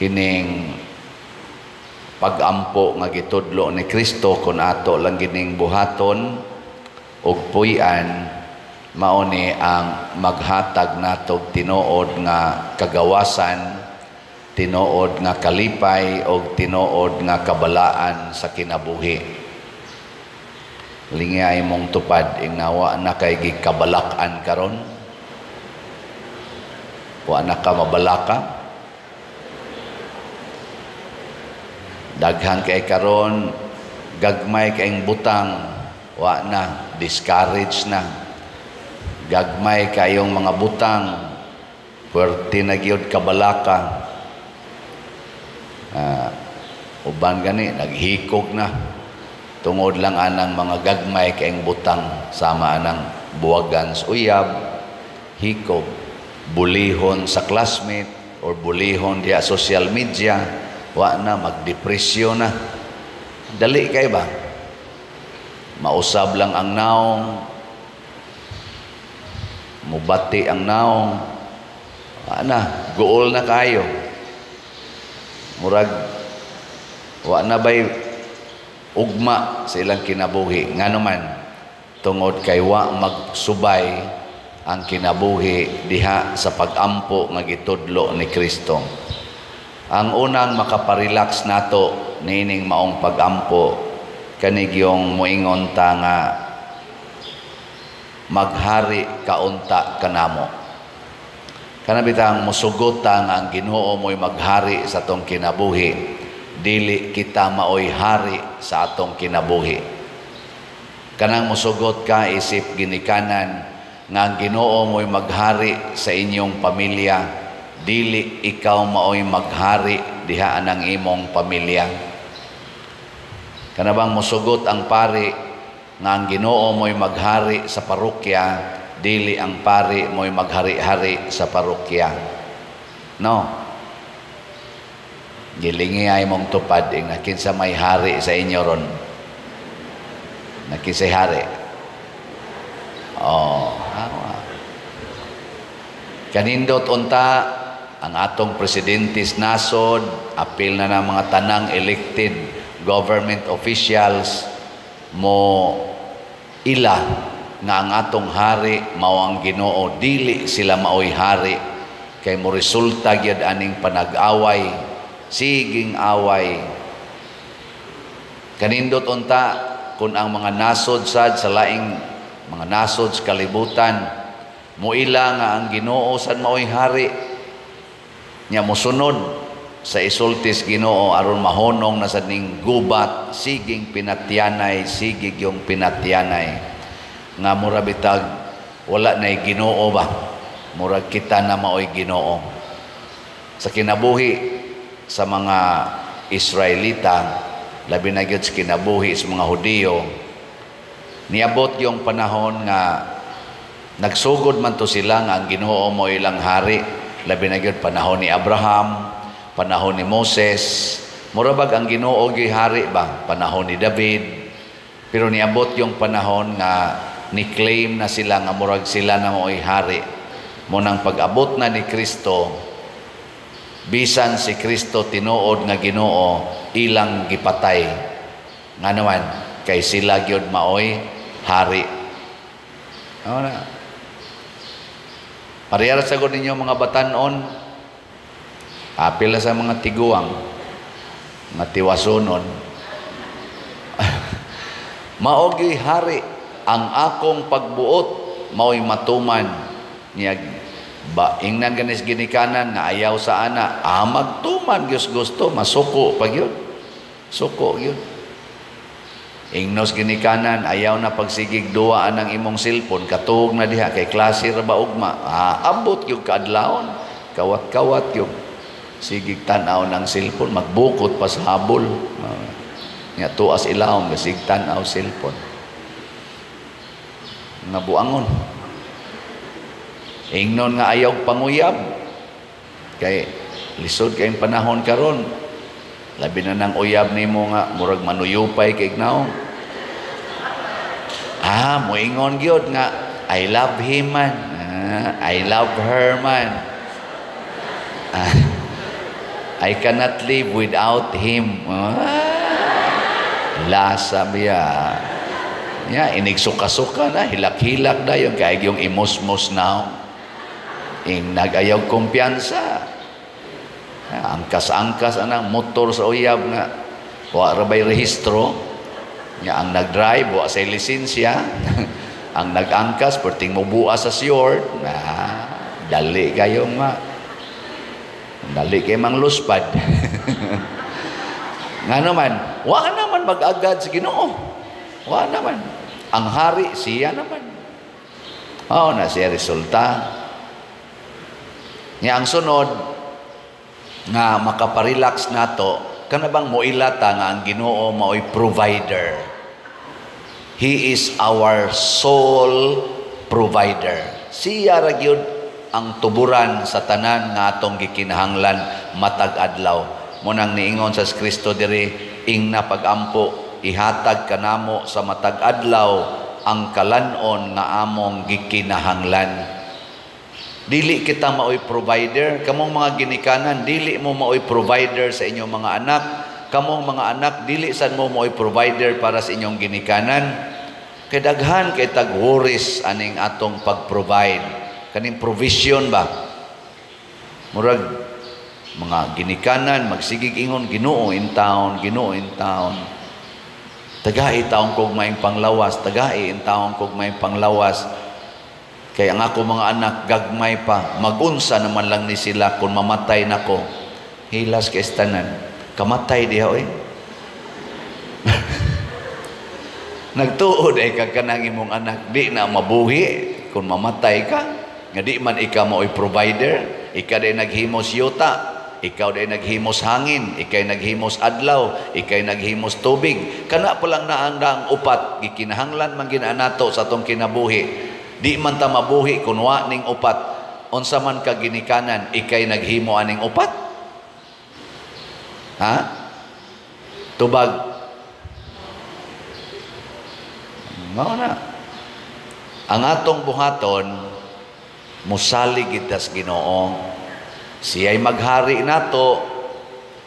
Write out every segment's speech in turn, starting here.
Kining pagampo nga gitudlo ni Kristo, kung ato lang gining buhaton ug puy-an, mao ni ang maghatag natog tinuod nga kagawasan, tinuod nga kalipay og tinuod nga kabalaan sa kinabuhi. Lingay mong tupad, ingnawa na kay gikabalak-an karon. Wa na ka mabalaka. Daghan kay karon gagmay kayong butang, wa na, discourage na. Gagmay kayong mga butang, puwerte na gyud kabalaka. Uban gani naghikog na tungod lang anang mga gagmay kayong butang, sama anang buwagan sa uyab, hikog, bulihon sa classmate or bulihon diya social media, wa na, magdepresyon na. Dali kay ba? Mausab lang ang naong, mubati ang naong, wa na, guol na kayo. Murag wa na bay ugma sa ilang kinabuhi. Ngano man, tungod kay wa magsubay ang kinabuhi diha sa pagampo nga gitudlo ni Kristo. Ang unang makaparelax nato niining maong pagampo kanigyong moingon ta nga maghari kaunta kanamo. Kana bitang mosugot ta nga ang Ginoo mo'y maghari sa atong kinabuhi, dili kita maoy hari sa atong kinabuhi. Kanang mosugot ka isip ginikanan nga ang Ginoo mo'y maghari sa inyong pamilya, dili ikaw maoy maghari diha anang imong pamilya. Kana bang mosugot ang pari nga ang Ginoo mo'y maghari sa parokya, dili ang pari mo'y maghari-hari sa parokya. No. Gilingi ay mong tupad ing kinsa may hari sa inyo ron. Nakinsay hari. Oh, awa. Kanindot unta ang atong presidente sa nasod, apil na ng mga tanang elected government officials mo ila nga ang atong hari mao ang Ginoo, dili sila maoy hari, kay mo resulta gyud aning panag-away, siging away. Kanindot unta kun ang mga nasod sad sa laing mga nasod sa kalibutan moila nga ang Ginoo sad maoy hari, nya mosunod sa isultis Ginoo aron mahonong na sad ning gubat, siging pinatyanay, sigig yung pinatyanay nga mura bitag wala nay Ginoo ba, murag kita na maoy Ginoo. Sa kinabuhi sa mga Israelita, labi na gyud sa kinabuhi sa mga Hudiyo, niabot yung panahon nga nagsugod man to sila nga ang Ginoo mo ilang hari, labi na gyud panahon ni Abraham, panahon ni Moses, mura bag ang Ginoo gyud hari ba, panahon ni David. Pero niabot yung panahon nga ni-claim na sila nga murag sila na maoy hari. Munang pag-abot na ni Kristo, bisan si Kristo tinuod nga Ginoo, ilang gipatay. Nga naman, kay sila gyud maoy hari. Ano na? Parehara sa gud ninyo mga batan-on, apil na sa mga tiguang, mga tiwasunon. Mao gyud hari ang akong pagbuot mao'y matuman. Niya ba ingnan ganis ginikanan nga ayaw sa ana, magtuman gyud gusto, masuko pa gyud. Suko gyud. Ingnos ginikanan ayaw na pagsigig duwaan ang imong cellphone, katuog na diha kay klase ra ba ugma, abot gyud kaadlawon, kawat-kawat gyud. Sigig tan-aw ng cellphone, magbukot pa sa habol. Nga tuas ilawom gasig tan-aw cellphone. Nga buangon. Ingnon nga ayaw panguyab kay lisod kayong panahon karon. Labi na nang uyab nimo nga murag manuyupay kay ignaw. Moingon gyud nga I love him man. I love her man. I cannot live without him. Ah, lasa biya. Ya, inigsuka-suka na, hilak-hilak na yung kay yung imusmos na. Ing nagayaw kumpiyansa. Angkas-angkas anang motor sa uyab nga wa ra bay rehistro. Nya ang nag-drive wa say lisensya. Ang nag-angkas perting mobuas sa short. Na dali kayo ma. Dali kay mang luspad. Nga naman, wa naman mag-agad sa Ginoo. Wa naman. Ang hari, siya naman. Oh, na siya resulta. Nga ang sunod, nga makaparelax nato, kana bang moilata nga ang Ginoo maoy provider. He is our sole provider. Siya ra gyud ang tuburan sa tanan nga atong gikinahanglan matag adlaw. Mao nang niingon sa Kristo diri, ing na pagampo, ihatag kanamo sa matag adlaw ang kalanon nga among gikinahanglan. Dili kita maoy provider. Kamong mga ginikanan, dili mo maoy provider sa inyong mga anak. Kamong mga anak, dili sad mo maoy provider para sa inyong ginikanan. Kay daghan kay tag worries aning atong pag-provide. Kaning provision ba? Murag mga ginikanan magsigig ingon, "Ginoo in town, Ginoo in town. Tagai taon kog maing panglawas, tagai in taon kog maing panglawas. Kay ang ako mga anak gagmay pa, magunsa naman lang ni sila kung mamatay nako." Hilas kay tanan. Kamatay diha oy. Nagtuod ay ka kanang imong anak di na mabuhi kung mamatay ka. Nga di man ikaw maoy provider, ikaw day naghimos yuta, ikaw day naghimos hangin, ikaw naghimos adlaw, ikaw naghimos tubig. Kana pa lang naang upat, gikinahanglan man gina nato sa atong kinabuhi. Di man ta mabuhi kun wa ning upat. Unsa man ka ginikanan, ikay naghimo aning upat? Ha? Tubag. Mao na. Ang atong buhaton, musalig kita sa Ginoo. Siya'y maghari nato,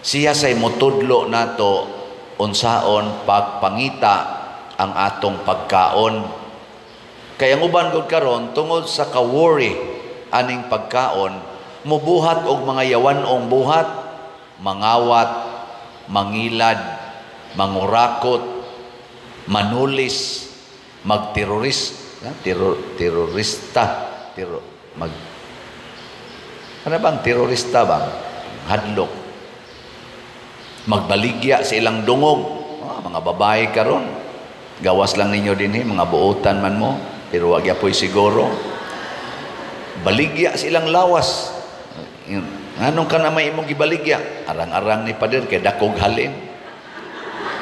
siya say mutudlo nato unsaon pagpangita ang atong pagkaon. Kaya ang uban gud karon tungod sa ka-worry aning pagkaon, mubuhat og mga yawan-ong buhat, mangawat, mangilad, mangurakot, manulis, magteroris, terorista, mag ano bang terorista bang? Hadlok. Magbaligya sa ilang dungog. Mga babae karon. Gawas lang ninyo dinhi, mga buotan man mo, pero wag yapoy siguro. Baligya sa ilang lawas. Anong ka na may imong gibaligya? Arang-arang ni pader kay dakog halin.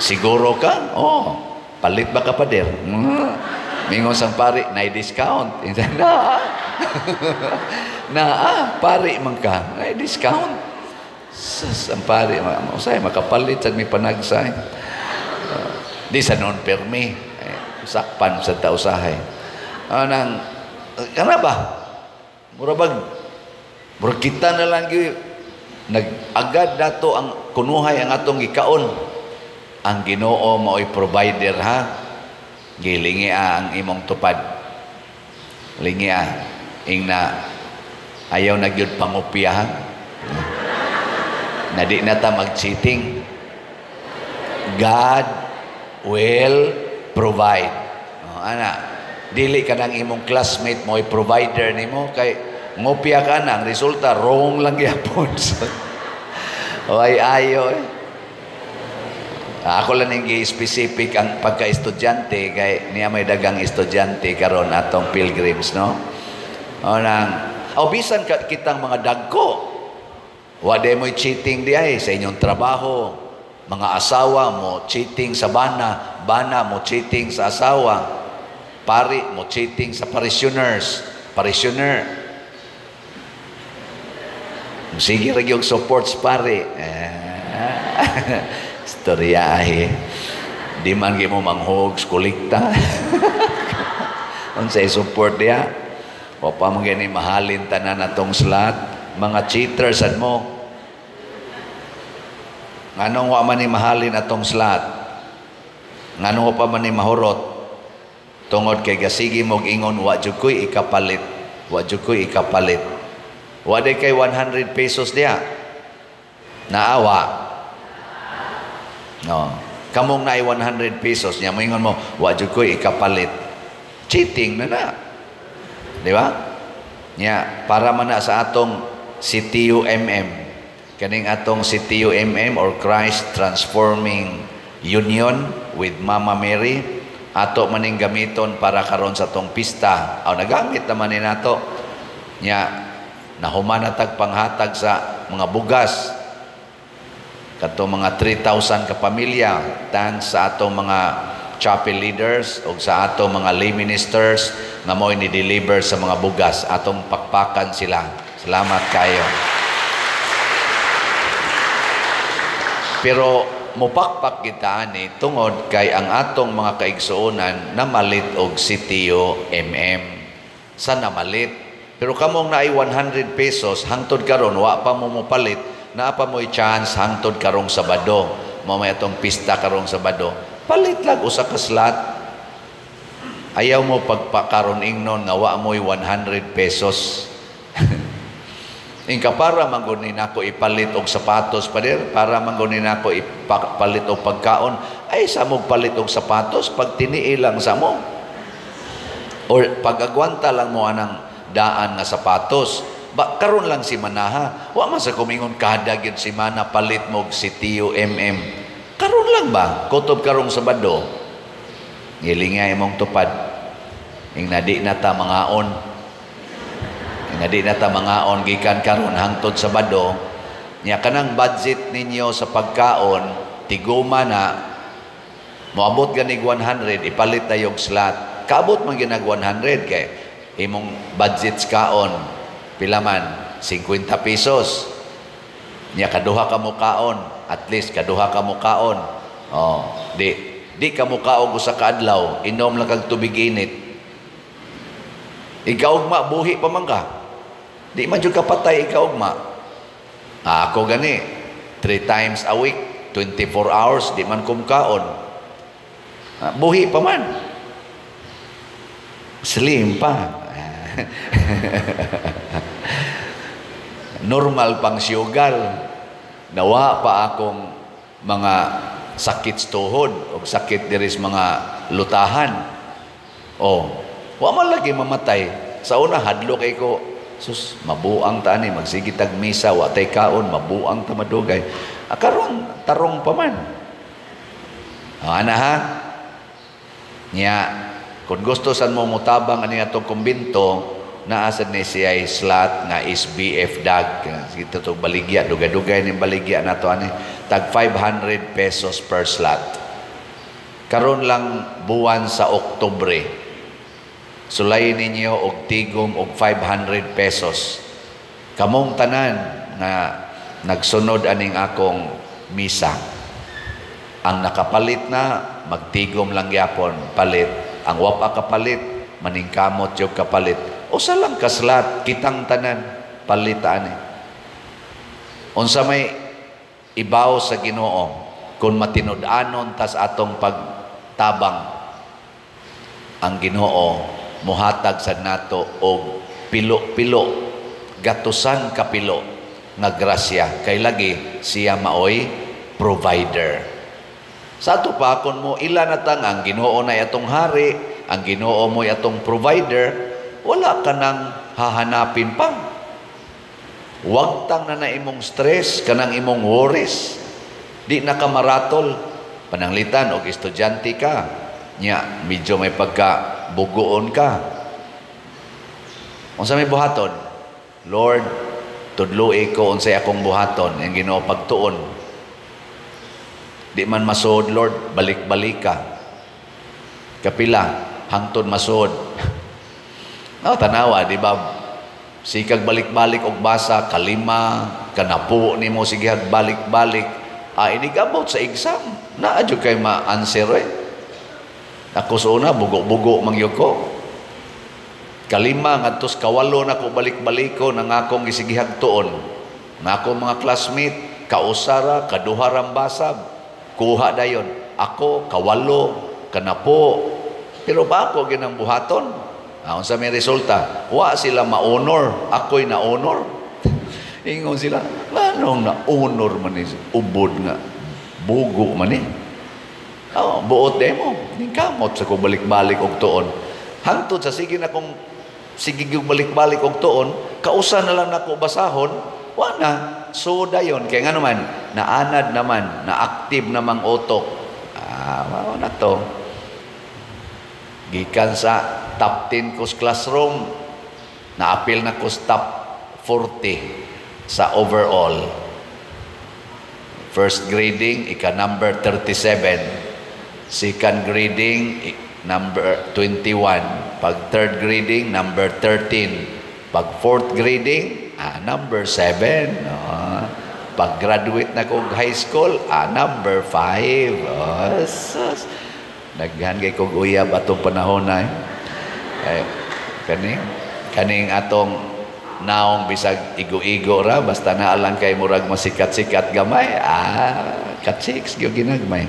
Siguro ka? Oh, palit ba ka pader? Mingon sang pari, nay discount. Na, na pari man ka, nay discount. Sus, ang pari, usay makapalit sa may panagsay. Di sa non permi, sakpan sa tausahay. Anang, kana ba? Mura bag, mura kita na lang gyud nag-agad dato ang kunuhay ang atong gikaon. Ang Ginoo mao'y provider, ha. Gilingi ang imong tupad. Lingi ing na ayaw na gyud pangupya, ha. Na di na ta mag-cheating. God will provide. Oh, ana, dili ka nang imong classmate mo'y provider nimo kay ngopya ka na, ang resulta wrong lang gyapon. Ay ayo eh. Ako lang ning specific ang pagka-estudyante kay niya may dagang estudyante karon atong pilgrims, no? O nang o bisan ka, kitang mga dagko, wa day mo'y cheating di ay sa inyong trabaho. Mga asawa mo cheating sa bana, bana mo cheating sa asawa, pari mo cheating sa parishioners, parishioner. Sige ra gyud support sa pari. Istorya eh. Di man gyud mo manghugs kolekta. Unsay support diha? O pa man gani mahalin tanan atong slot, mga cheaters sad mo. Nganong wa man ni mahalin atong slot? Nganong wa pa man ni mahurot? Tungod kay gasigi mog ingon, "Wa jud ko'y ikapalit. Wa jud ko'y ikapalit." Wa day kay 100 pesos diha. Naawa. No. Kamong naay 100 pesos nya moingon mo, "Wa jud ko'y ikapalit." Cheating na na. Di ba? Nya para man na sa atong CTUMM, kaning atong CTUMM or Christ Transforming Union with Mama Mary, ato maning gamiton para karon sa atong pista. Aw, nagamit naman ni nato. Nya nahuman na tag panghatag sa mga bugas kato mga 3,000 ka pamilya, thanks sa atong mga chapel leaders o sa atong mga lay ministers nga mo'y ni-deliver sa mga bugas. Atong pakpakan sila. Salamat kayo. Pero mupakpak kita ani tungod kay ang atong mga kaigsuonan namalit og CTO MM. Sa namalit. Pero kamong naay 100 pesos hangtod karon wa pa mo mopalit, naa pa mo'y chance hangtod karong Sabado. Mao may atong pista karong Sabado. Palit lang usa ka slot. Ayaw mo pagpakaron ingnon nga wa mo'y 100 pesos. Ingka para man gud ni nako ipalit og sapatos, pader, para man gud ni nako ipalit og pagkaon, ay sa mo palit og sapatos pag tinii lang sa mo. Or pag-agwanta lang mo anang daan nga sapatos. Ba karon lang si Manaha. Wa man sa kumingon kada gyud si Mana palit mo og si Tio MM. Karon lang ba? Kutob karong Sabado. Ngilinga imong tupad. Ing nadi na ta mangaon. Ing nadi na ta mangaon gikan karon hangtod Sabado. Nya kanang budget ninyo sa pagkaon tiguma na moabot ganig 100, ipalit na yung slot. Kaabot man ginag 100 kay imong budget sa kaon pila man, 50 pesos. Nya kaduha ka mo kaon, at least kaduha ka mo kaon. Oh, di ka mo kaog usa ka adlaw, inom lang kag tubig init. Ikaugma buhi pa man ka. Di man jud ka patay ikaugma. Ah, ako gani 3 times a week, 24 hours di man kumkaon. Ah, buhi pa man. Slim pa. Normal pang siyugal. Nawa pa akong mga sakit sa tuhod o sakit diri sa mga lutahan. Oh, wa man lagi mamatay. Sa una hadlo kay ko, sus, mabuang ta ani, magsige tag misa, wa tay kaon, mabuang ta madugay. Ah, karon tarong pa man. Oh, ana ha? Nya kung gusto san mo mutabang ani atong kumbinto, naa sad ni siya slot nga SBF dag. Sige to baligya, dugay-dugay ni baligya nato ani, tag 500 pesos per slot. Karon lang buwan sa Oktubre. Sulay ninyo og tigom og 500 pesos. Kamong tanan nga nagsunod aning akong misa. Ang nakapalit na magtigom lang gyapon palit. Ang wapa kapalit maningkamot jud kapalit. Usa lang ka slot, kitang tanan palitan ani. Unsa may ibaw sa Ginoo kung matinud-anon tas atong pagtabang, ang Ginoo mohatag sa nato og pilo-pilo, gatusan ka pilo nga grasya kay lagi siya maoy provider. Sa ato pa kon mo ila na tang ang Ginoo na atong hari, ang Ginoo mo'y atong provider, wala ka nang hahanapin pa. Wag tang na na imong stress, kanang imong worries. Di na ka maratol. Pananglitan og estudyante ka, nya medyo may pagka bugoon ka. Unsa may buhaton? Lord, tudloi ko unsay akong buhaton, ang Ginoo pagtuon. Di man masuod, Lord, balik-balik ka. Kapila, hangtod masuod. No, tanawa, di ba? Sikag balik-balik og basa, kalima, kanapo nimo sige balik-balik. Ah, inigabot sa exam. Naa jud kay ma-answer eh. Ako sa una, bugo-bugo mangyud ko. Kalima, ngadtos kawalo na ko balik-baliko ng akong gisigihag tuon. Nga akong mga classmate, Kausara, kaduharang basa, kuha dayon. Ako, kawalo, kanapo. Pero ba ako ginang buhaton? Unsa may resulta? Wa sila ma-honor. Ako'y na-honor. Ingon sila, nganong na-honor man ni ubod nga bugo man ni? Oh, buot demo. Ningkamot sa ko balik-balik og tuon. Hangtod sa sige na kong sige gyud balik-balik og tuon, kausa na lang nako basahon, wa na. So dayon kay ngano man, naanad naman, na-active namang utok. Mao na to. Gikan sa top 10 ko sa classroom, naapil na ko sa top 40 sa overall. First grading, ika number 37. Second grading, number 21. Pag third grading, number 13. Pag fourth grading, number 7. Oh. Pag graduate na ko high school, number 5. Oh, sus. Naghan kay kog uyab atong panahon na. Eh. Kaning atong naong bisag igo-igo ra, basta naa lang kay murag masikat-sikat gamay, katsiks gyud ginagmay.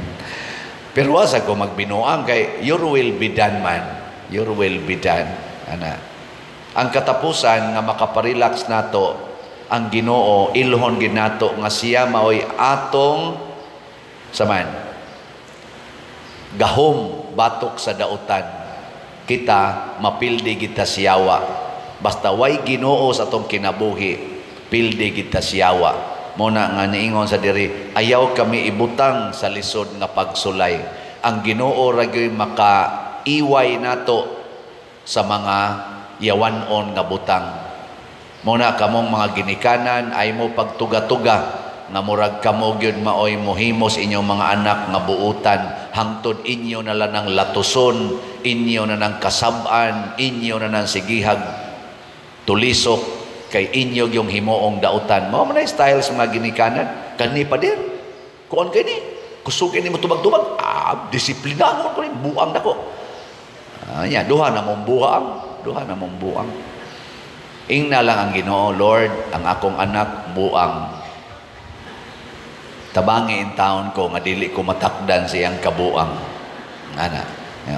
Pero wasa ko magbinuang kay your will be done man. Your will be done. Ana. Ang katapusan nga makaparelax nato ang Ginoo, ilhon ginato nga siya maoy atong saman gahom batok sa dautan. Kita mapildi kita siyawa. Basta way Ginoo sa atong kinabuhi, pildi kita siyawa. Muna nga niingon sa diri, ayaw kami ibutang sa lisod nga pagsulay. Ang Ginoo ra gyud makaiway nato sa mga yawan-on nga butang. Muna kamong mga ginikanan ay mo pagtuga-tuga nga murag kamo gyud maoy mohimos inyong mga anak nga buutan hangtod inyo na lang ng latuson, inyo na ng kasab-an, inyo na ng sigihag tulisok kay inyo yung himuong dautan. Mao man ay style sa mga ginikanan. Kani pa din. Kuan kay ni. Kusog ni mo tubag-tubag. Disiplinahon ko ni. Buang nako. Ya, duha na mong buang. Duha na mong buang. Ingna lang ang Ginoo, Lord, ang akong anak buang. Tabangi in taon ko nga dili ko matakdan siyang kabuang. Ana.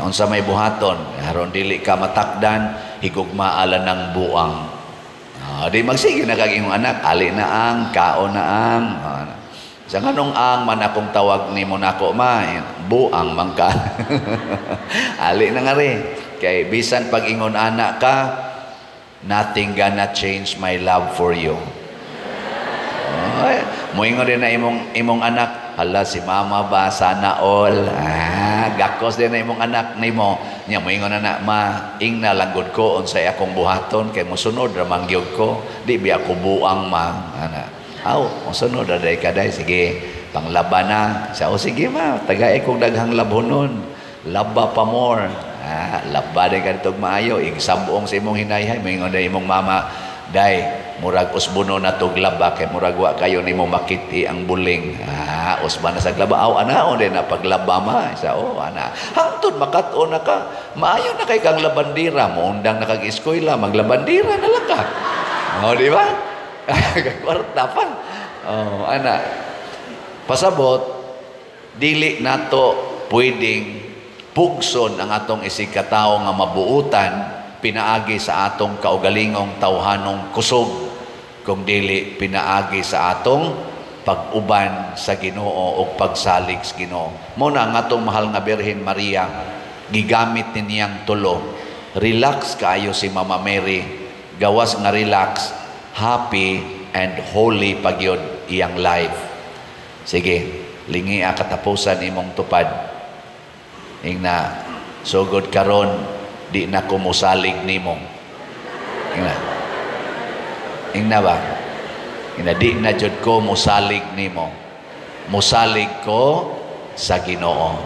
Unsa may buhaton, aron dili ka matakdan, higugmaa lang ng buang. Di magsige na kag imong anak, ali na ang, kaon na ang. Sa nganong ang man akong tawag nimo nako ma, buang man ka. Ali na nga rin. Kay bisan pag ingon anak ka, nothing gonna change my love for you. Oh, moingon din na imong anak, hala si mama ba, sana all. Gakos din na imong anak nimo. Nya moingon na na, ma, ingna lang gud ko unsay akong buhaton kay mosunod ra man gyud ko. Di biya ko buang ma. Ana. Aw, mosunod ra day kaday, sige, panglaba na. Sa o sige ma, tagay kog daghang labhonon. Laba pa more. Laba day kadtog maayo, igsabong sa imong hinayhay, moingon day imong mama, day murag usbono na tog laba kay murag wa kayo nimo makiti ang buling. Usba na sa laba. Aw, anaon din na paglaba ma. Sa o ana. Hangtod makat-on na ka. Maayo na kay kang labandira, moundang na kag eskwela, maglabandira na lang ka. Oh, di ba? Kwarta pa. Oh, ana. Pasabot, dili nato pwedeng pugson ang atong isig katawo nga mabuutan pinaagi sa atong kaugalingong tawhanong kusog, kung dili pinaagi sa atong pag-uban sa Ginoo o pagsalig sa Ginoo. Mo na ang atong mahal nga Birhen Maria, gigamit ni niyang tulo. Relax kaayo si Mama Mary, gawas nga relax, happy and holy pagyud iyang life. Sige, lingi ang katapusan imong tupad. Ingna, sugod karon di na ko mosalig nimo. Ingna. Ingna ba? Ingna, di na jud ko mosalig nimo. Mosalig ko sa Ginoo.